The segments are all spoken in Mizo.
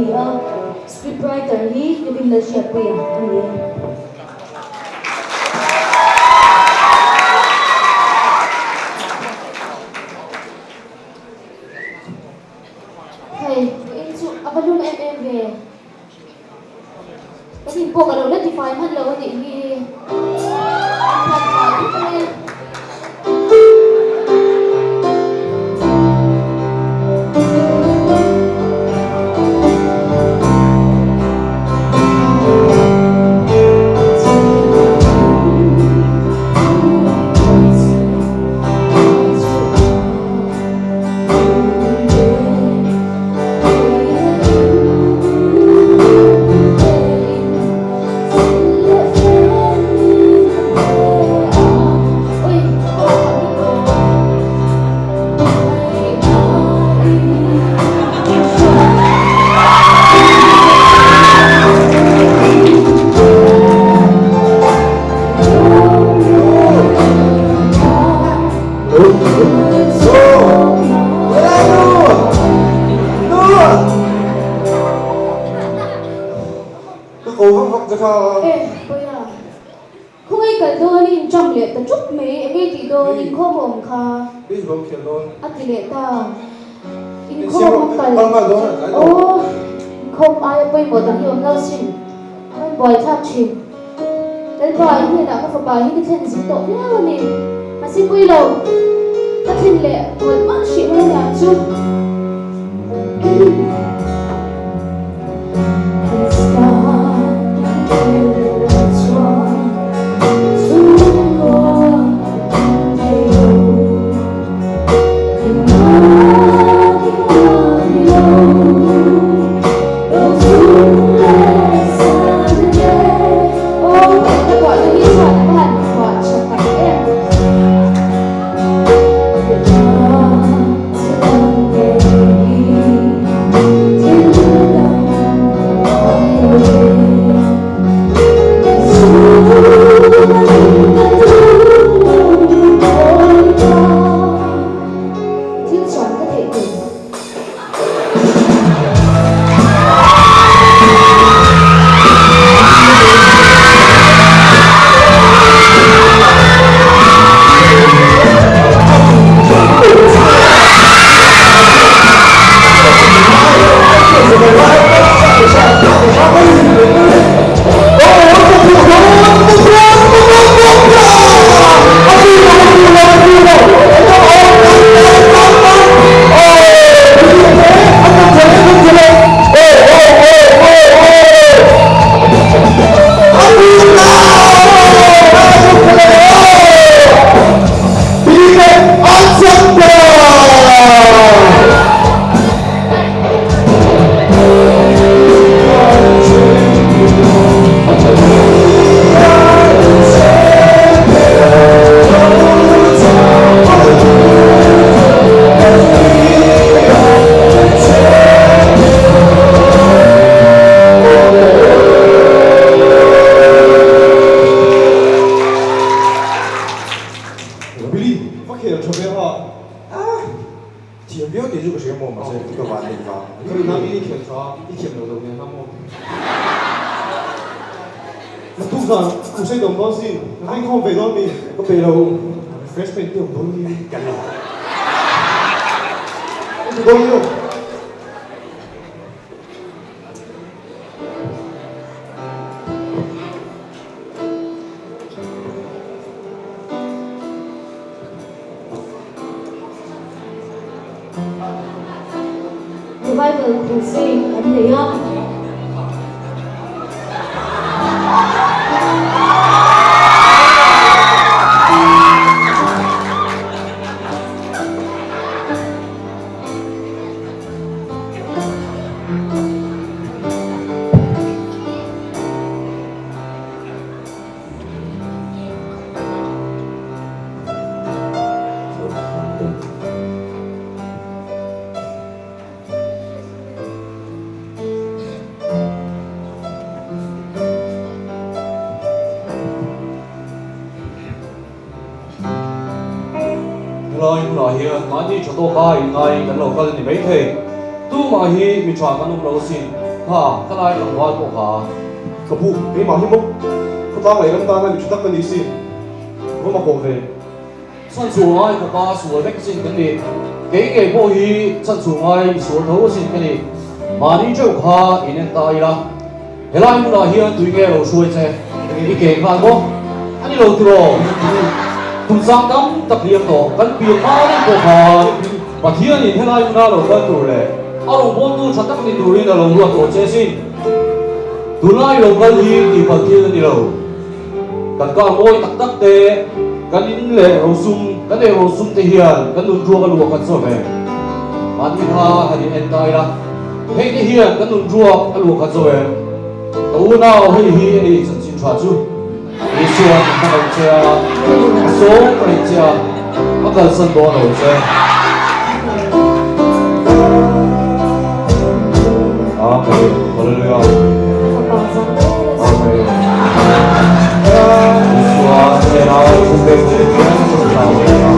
Ni a, script writer hi Kevin Lalhriatpuia a ni e. Hei, vawiin chu a va lum em em ve. Kan in pawh ka lo la tifai hman lo a nih hi. An hman fai vek ang e. Ka ko vak vak che kha. E, Pawia, khawngaih kal dawn i inṭam leh ta ṭup mai, eng nge tih dawn, inkhawm a awm kha. Baseball khel dawn. A ti leh ta. Inkhawm a kal. Aw, inkhawm aia pawimawh dang hi awm lo sin. A rawn buaithlak thin. Lalpa, i hnenah ka fapa hi ka thlen zin tawh viau a ni. Mahse pui lo, ka thlen leh mawlh mawlh hrih mai aniang chu. Thil chuan ka theih tur. Billy, va khel tha ve ha. Thiam viau tih chu ka hria maw mahse ka van neih vang. Ka rin ang i khel tha i thiam lo lo nen ha maw. Na tuk zan kum sei dawm dawn sin na ring khawm ve dawn mi ka pe lo refreshment te awm dawn mi kan la. Ka ti dawn lo. Revival Crusade an nei a. Helai hmunah hian mahni tha tawka inngai kan lo kal ni maithei. Tumah hi mi tha kan awm lo asin. Kha, khalai tlangval pawh kha. Ka pu, keimah hi maw? Khawtlang leh ram tana mi tha tak ka ni si. Ka va makawh ve. Chhanchhuah ngai khawpa sual vek sin kan ni. Kei ngei pawh hi chhanchhuah ngai misual tho asin ka ni. Mahni teuh kha in en ta ila. Helai hmunah hian tui nge lo hruai che? I ke khan maw? A ni lo tiraw? Tum sang tam tak hliam tawh kan pian hma daih pawh khan Pathianin helai hmuna lo kal tur leh a rawngbawltu tha tak ni turin a lo ruat tawh che sin. Tunlai lo kal hi tihpalh thil a ni lo. Kan kar mawi tak tak te, kan in leh rosum, kan ei rosum te hian kan nun ruak a luah khat zawk em? Mahni kha han in en ta ila. Hei te hian kan nun ruak a luah khat zo em? Ka unau hei hi a ni chanchin tha chu. Isuan a hmangaih che a, a sawm reng che a, a kalsan dawn lo che. Amen. Hallelujah. Amen. Isua hnena thu pek che hian chungchang a ni a.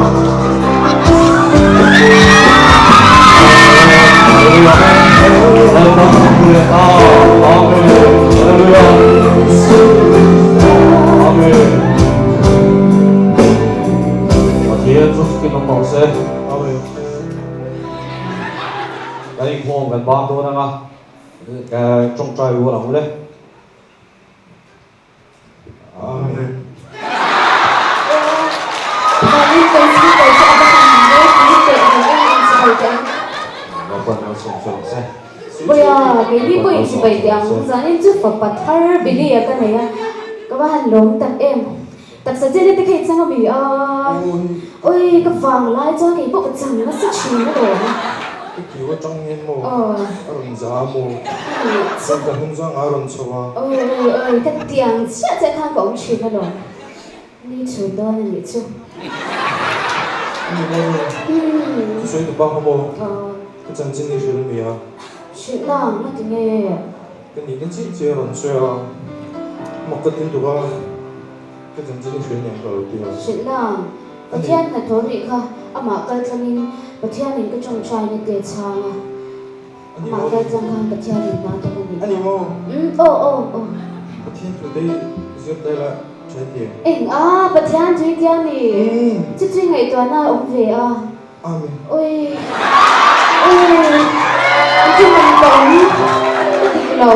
Amen. Boya, keini pawh in chibai teh ang, zanin chu fapa thar Billy-a ka nei a, ka va han lawm tak em. Taksa chene te kha i chang a mi a, oi ka vang lai chuan kei pawh ka chang nasa thin a lawm. Ka kiu atang hian maw a rawn za a maw, ka hnung zang a rawn chho a. Oi oi oi, ka tiang chiah chiah khan ka awm thin a lawm. Ni chhun dawn a nih chu. Ani maw ni? Thusawi tu bak a maw? Ka chanchin i hrilh mi a. Hrilh nang, nga ti nge? Ka nihna chiah chiah a rawn sawi a, mak ka til tuk a, ka chanchin i hrilh nen ka lo ti a. Hrilh nang, Pathian hnathawh nih kha amah kal tlangin Pathianin ka tawngtaina te a chhang a, amah kal tlang khan Pathianin hna thawk a nih kha. Ani maw? Umm, aw aw aw. Pathian thu te zir te la tha ti em? Eng a, Pathian tui tia mi? Chu chu i ngaihtuahna a awm ve a. Amen. Oi, oi, engtin man ka awm? Ka dik lo,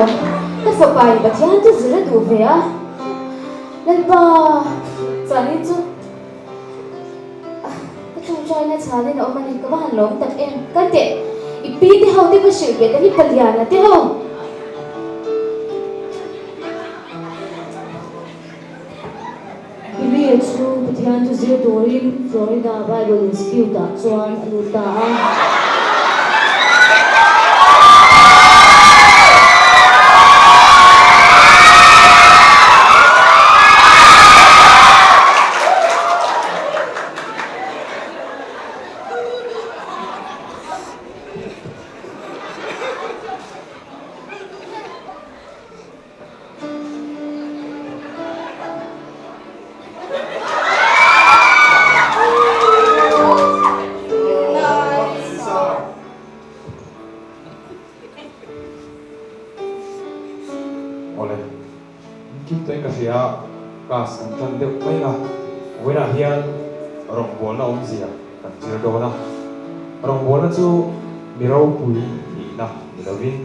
ka fapa in Pathian chu zir a duh ve a. Lalpa, chuanin chu ka tawngtaina chhanin a awm a ni, ka va han lawm tak em. Kal teh, i pi te ho te va hrilh ve ta hi Paliana te ho. Billy-a chu Pathian chu zir turin Florida Bible Institute-ah chuan a lut ta a. Awle, kim tawhin ka hria a, class kan tan deuh mai a, vawiinah hian rawngbawlna awmzia kan zir dawn a, rawngbawlna chu mi ropui nihna ni lovin,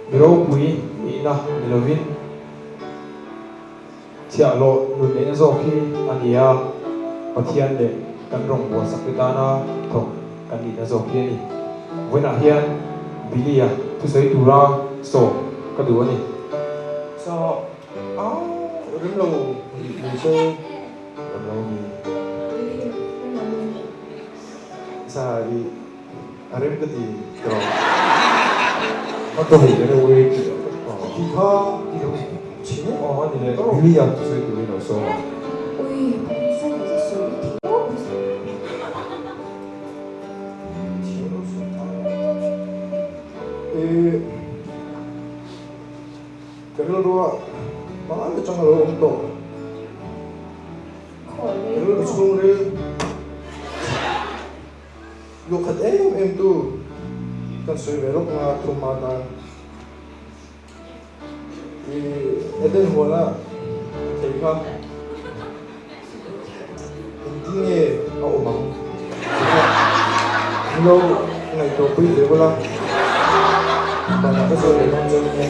Mi ropui nihna ni lovin chhiahhlawh nun neihna zawk hi a ni a, Pathian leh kan rawngbawlsak te tana thawk kan nihna zawk hi a ni. Vawiinah hian Billy-a thusawi tura sawm ka duh a ni. Sa a rem lo ni se. Rem lo ni. Sa i. A rem ka ti tawh. A ka hei reuh e tih Ti kha ti lo chhin e. Aw a ni le Billy a thusawi turin a sawm a. Ui Pathian a sawi thei lo. Thiam lo sawi ta. E ka rilrua hmangaih atang a lo awm tawh. Rilru chhungril. Lukhat em em tu. Kan sawi ve lawk anga thuma tan i Eden huana thei kha engtin nge a awm ang tih kha min lo ngaihtuah pui ve bawlh a, banah ka zawt leh dawn chuan nia.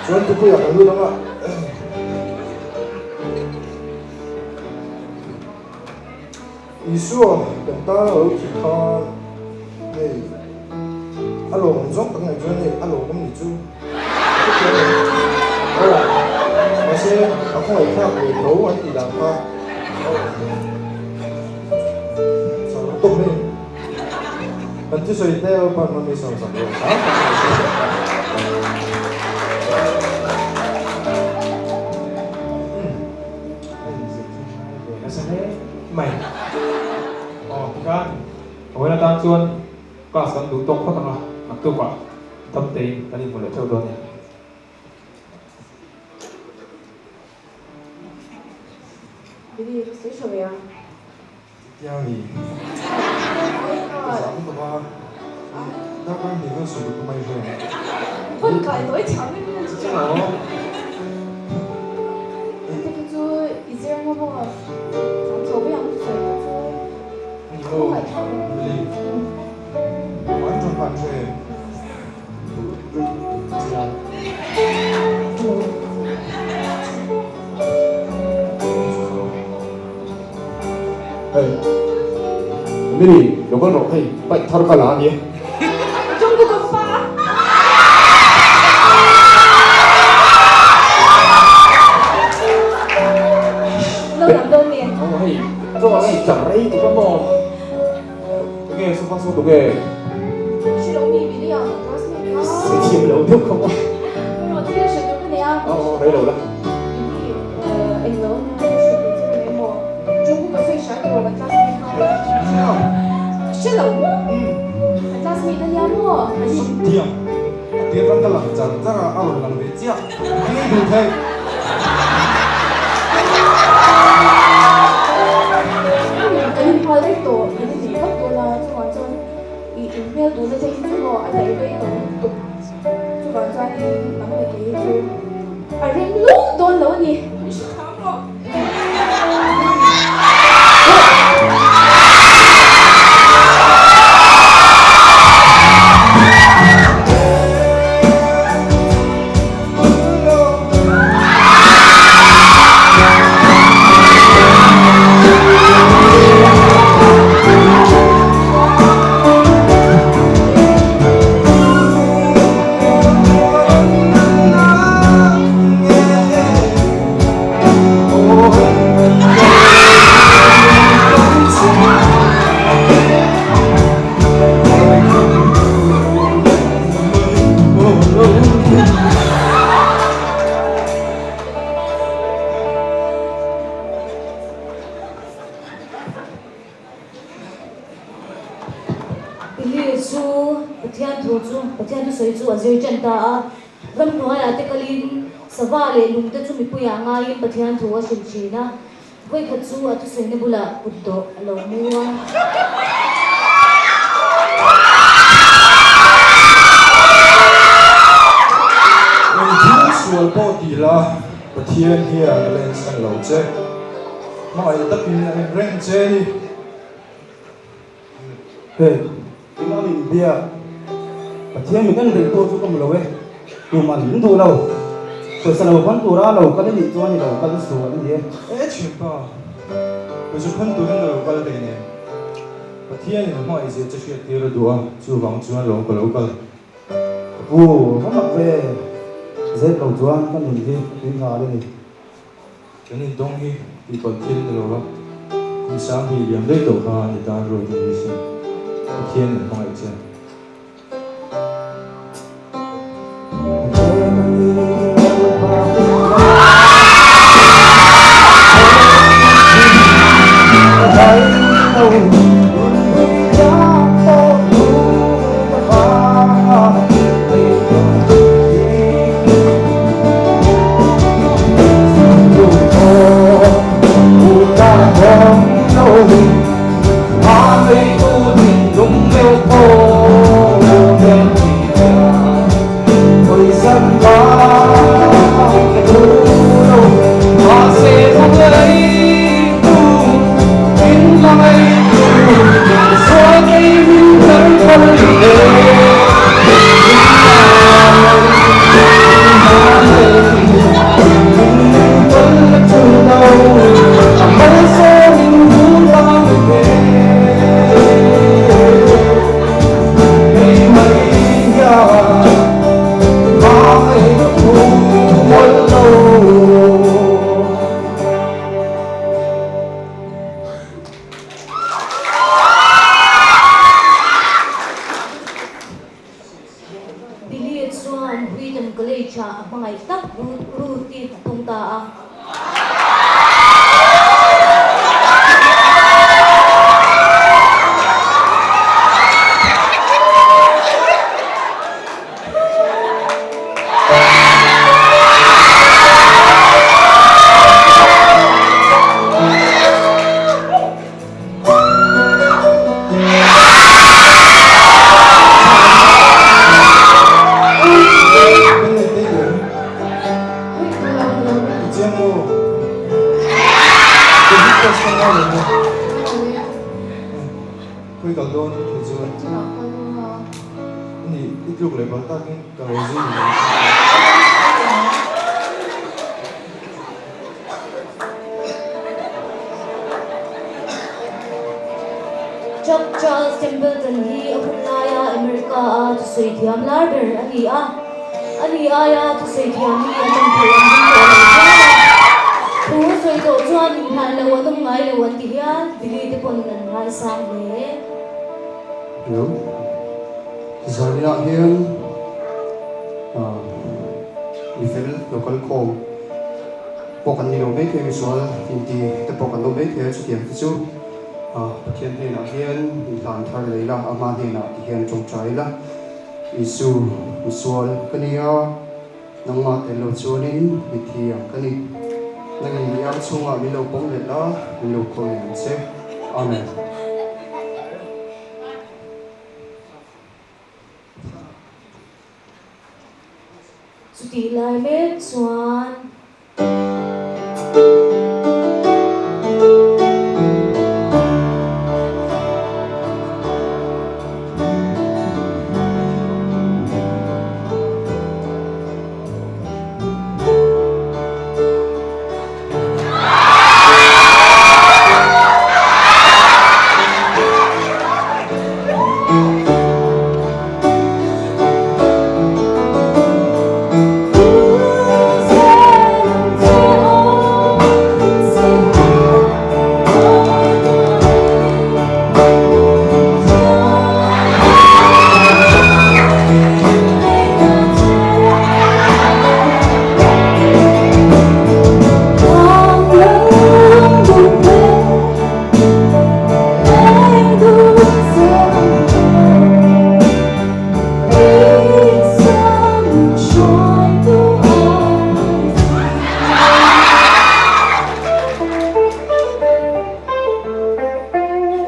Chuan thupuiah kan lut ang a. Isua kan tan a lo thih khan hei a lawmawm zawng tak ngaih chuan hei a lawmawm ni chu ka hrethiam em? Aw mahse a khawngaihthlak ve tho an tih dan kha aw chak tawp mai kan thusawi te Lalpan mami sawmsak ve hram tak mai se. Nasa hle mai. Aw tikhan vawiin atan chuan class kan duh tawk phawt ang a, naktukah damtein kan inhmu leh theuh dawn nia. Billy, ka sawi tha ve a. Chutia mi ka zam tawh a, darkar hnih vel sawi ka mai hle. Phone kai tawh i thiam em em chu. Te khi chu i zir nga maw thiam chho ve ang sawi te chu. Ni maw Billy, an rawn ban hre. Hei, Emily, lo kal rawh hei, bike thar ka la a nia. Jungkook oppa! Lo lam dawn nge? Aw hei, chaw a hei char rei tuk a maw? Tunge sofa saw tunge? Hre lo mi Billy a, classmate kha. Sawi thiam lo deuh kha maw? Rawh thil hre tur ka nei a. Aw aw rei lo la. Billy, eng lo nia thil hre tur chu ka nei maw? Jungkook a sawi hria tiraw kan classmate kha? Hre lo maw? Kan classmate a nia maw? Thiam, a tir kan ka lang char char a, a rawn lang ve chiah. Eng duh thei. Kan inhal daih tawh, kan inneih vak dawn a, chuvang chuan i inhmel duhna te hi chu maw a daih rei tawh lutuk. Chuvang chuanin nang leh kei hi chu a rem lul dawn lo a ni. Min hre thiam rawh. Billy chu Pathian thu chu Pathian thusawi chu a zir ṭan ta a. Ramhnuaiah te kalin sava leh lungte chu mipuiah ngaiin Pathian thu a hrilh ṭhin a. Vawikhat chu a thusawiina bulah kut dawh a lo mu a. Engthil sual pawh ti la, Pathian hian a lensan lo che. Hmangaih takin a en reng che ni. Hei, eng ang in bia? Pathian min en reng pawh chu ka hmu lo e. Tuman min duh lo. Pawisa lo hman tura lo kal i nih chuan i lo kal sual a ni e. E thianpa, pawisa hman turin ka lo kal thei nen. Pathian in a hmangaih zia che hriat tir a duh a, chuvang chuan lawm ka lo kal. Ka pu, va mak ve. Zep lo chuan ka nun hi a tui nghal a ni. Kan intawng hi tihpalh thil ni lova, kum sang hi liam daih tawh kha ni tan ruat in ni sin. Pathian in hmangaih che. Billy chuan Wheaton College-ah a hmangaih tak Ruth-i a tawng ta a. Chuck Charles Templeton hi a hun laia America-a thusawi thiam lar ber a ni a, a ni aia thusawi thiam hi an awm theih an ring tawh lo hial a. Thu sawi tawh chuan inhlan lo an awm ngai lo an ti hial, Billy te pawn an ngaisang hle. Hello. Zaninah hian mifel local khawm pawh kan ni lo mai thei a, misual inti te pawh kan awm mai thei a, chutiang te chu Pathian hnenah hian inhlan thar lei la, ama hnenah ti hian tawngtai la, Isu misual ka ni a, nangmah tel lo chuanin mithi ang ka ni, nangin mi ang chhungah min lo pawm let la, min lo khawi ang che. Amen. Chutih lai mek chuan.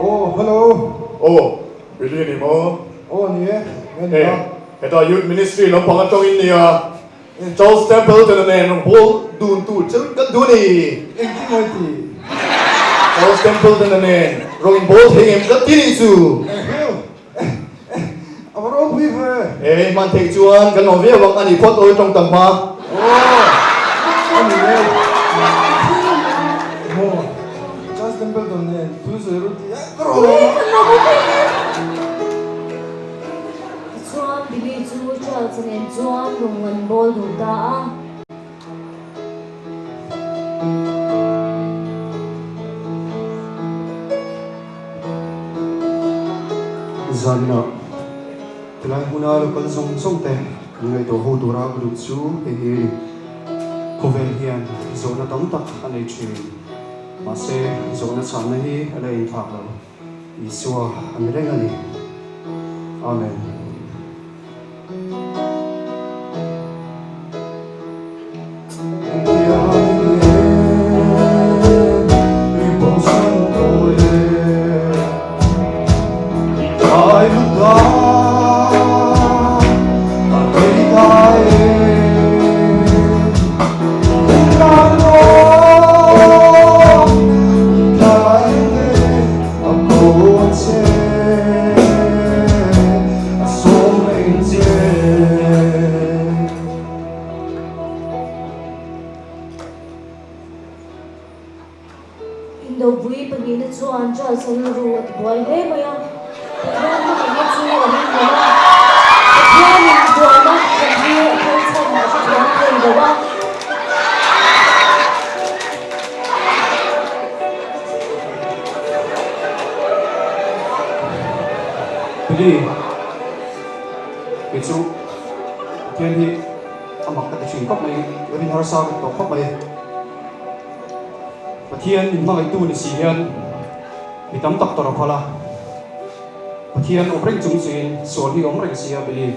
Aw, hello. Aw, Billy a ni maw? Aw, ni e, nge ni a? Heta Youth Ministry lampang atangin nia Charles Templeton-a nen rawn bawl dun tur cheu in kan duh a ni. Engtin maw i ti? Charles Templeton-a nen rawn in bawl thei ngem ka ti nih chu. Eheu! A va ropui ve! Ei, hman theih chuan kan awm viau ang a ni phawt awi tawng tam hma. Aw, a ni e. Maw, Charles Templeton nen thil sawi ru ti a ka rawn awm a. Tichuan, Billy chu Charles-a nen chuan rawng an bawl duh ta a. Zanah tilai hmuna lo kal zawng zawng te kan ngaihtuah ho tura ka duh chu hei hi a ni. Khawvel hian zawhna tam tak a nei thin. Mahse, zawhna chhanna hi a la inthlak lo. Isua a ni reng a ni. Amen. Indopui pahnihna chuan Charles-a rilru a tibuai hle mai a, Pathian hmangaihna chu a ring lo a, Pathianin buaina kan hi a phal chhan a hrethiam thei lo a. Billy, kei chu Pathian hi a mak ka ti thin khawp mai, ka rin harsa ka ti tawh khawp mai. Pathian min hmangaihtu ni si hian mi tam tak tawrh a phal a, Pathian awm reng chung chuin sual hi awm reng si a Billy,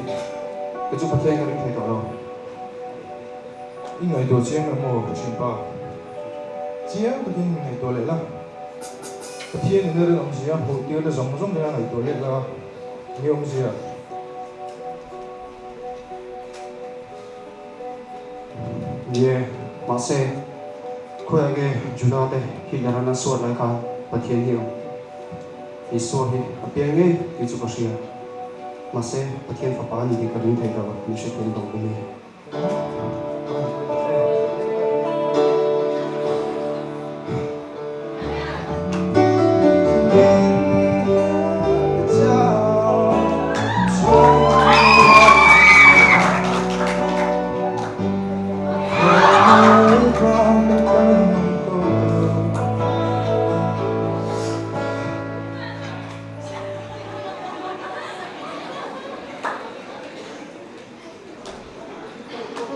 kei chu Pathian ka ring thei tawh lo. I ngaihtuah chiang em aw ka thinpa? Chiang takin min ngaihtuah leh la. Pathian in a rinawmzia hmuh tir te zawng zawng hian a ngaihtuah leh la nge awmzia? Nie, mahse, khawiah nge Juda te Hitler an an suat lai khan Pathian hi awm? Isua hi a piang ngei tih chu ka hria. Mahse, Pathian fapa a ni tih ka ring thei lo, min hrethiam tawh bawk e.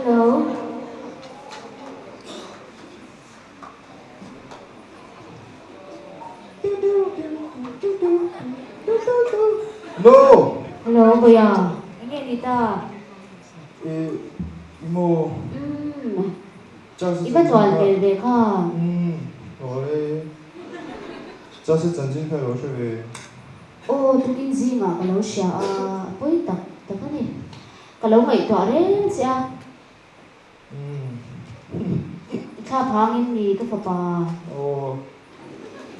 Hello. No! Hello, Boya. Enge ni ta? I, i maw? Umm. I va chuan tel ve kha. Umm, awle. Charles chanchin kha i lo hre ve. Aw, tukin zingah ka lo hria a, a pawi tak tak a ni. Ka lo ngaihtuah reng che a. I thla phangin ni ka fapa. Aw,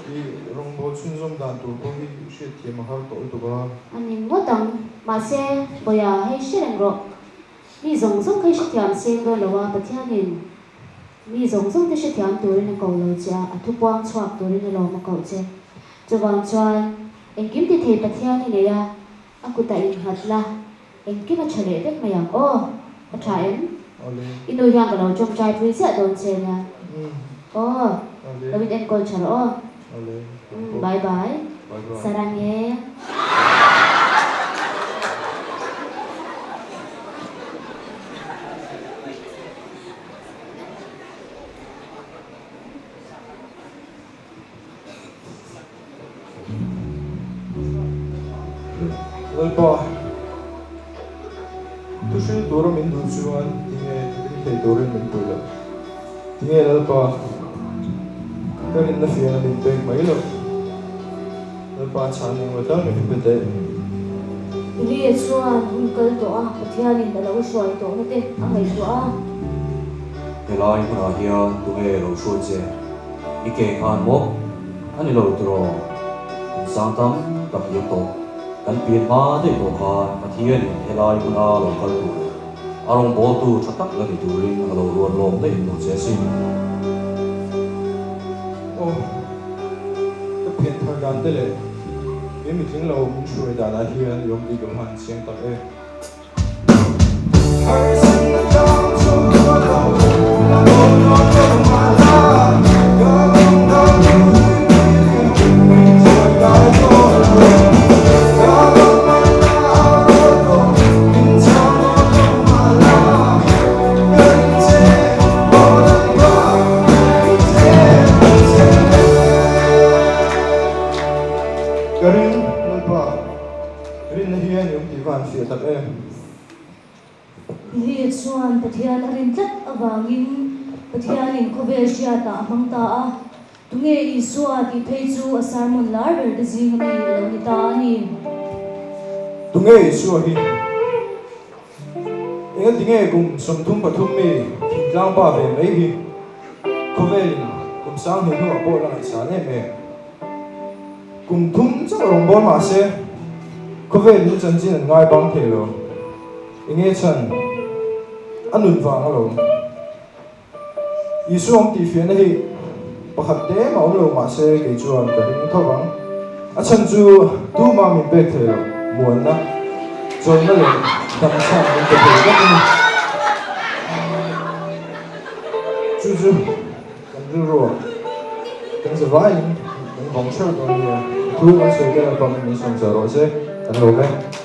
i rawngbâwl chhunzawm dan tur pawh hi hriatthiam a har tawh lutuk a. A ni ngawt ang. Mahse, Bawiha, hei hre reng rawh. Mi zawng zawng kha i hrethiam seng dawn lo a, Pathianin mi zawng zawng te hrethiam turin a ko lo che a, a thupuang chhuak turin a lawm a koh che. Chuvang chuan, engkim ti thei Pathian i nei a, a kutah innghat la, engkim a tha leh vek mai ang aw, a tha em? I nu hian ka lo tawngtai pui ziah dawn che nia. Aw, lo in enkawl tha rawh aw. Umm, bye bye. Sarang e. Lalpa, thu hril tura min duh chuan tinge thil thei turin min pui loh? Tinge Lalpa, ka rinna fiahna min pek mai loh? Lalpa chhan englo tal min pe teh. Elia chuan hun kal tawh a, Pathianin a lo hruai tawhna te a ngaihtuah a. Helai hmunah hian tunge lo hruai che? I ke khan maw? A ni lo tiraw? Kum sang tam tak liam tawh, kan pian hma daih tawh khan Pathianin helai hmuna lo kal tur leh a rawngbawltu tha tak la ni turin a lo ruat lawk daih tawh che asin. Aw, ka pian thar dan te leh he mitling lo min hruai danah hian i awm bik lo han chiang tak e. Ka ring Lalpa. Rinna hi a ni awm tih va an fiah tak em? Billy chuan Pathian a rin tlat avangin Pathianin khawvel hriatah a hmang ta a, tunge Isua tih phei chu a sermon lar ber te zing ami a lo ni ta a ni. Tunge Isua hi? Engatinge kum 33 mi thingtlang pa ve mai hi khawvelin kum 2000 hnuah pawh la ngaihsan em em? Kum thum chauh rawn bawl mah se, khawvel in chanchin an ngai bang thei lo. Enge chhan? A nun vang alawm. Isua awm tih fiahna hi pakhat te mah awm lo mah se kei chuan ka ring tho vang. A chhan chu tumah min pek thei lo, muanna, chawlhna leh damchhan min pe thei vek a ni. Chu chu. Kan rilruah kan zavaiin kan vawng hreuh dawn nia, thu kan sawi te lalpa min sawm chah rawh se. Kan lawm e.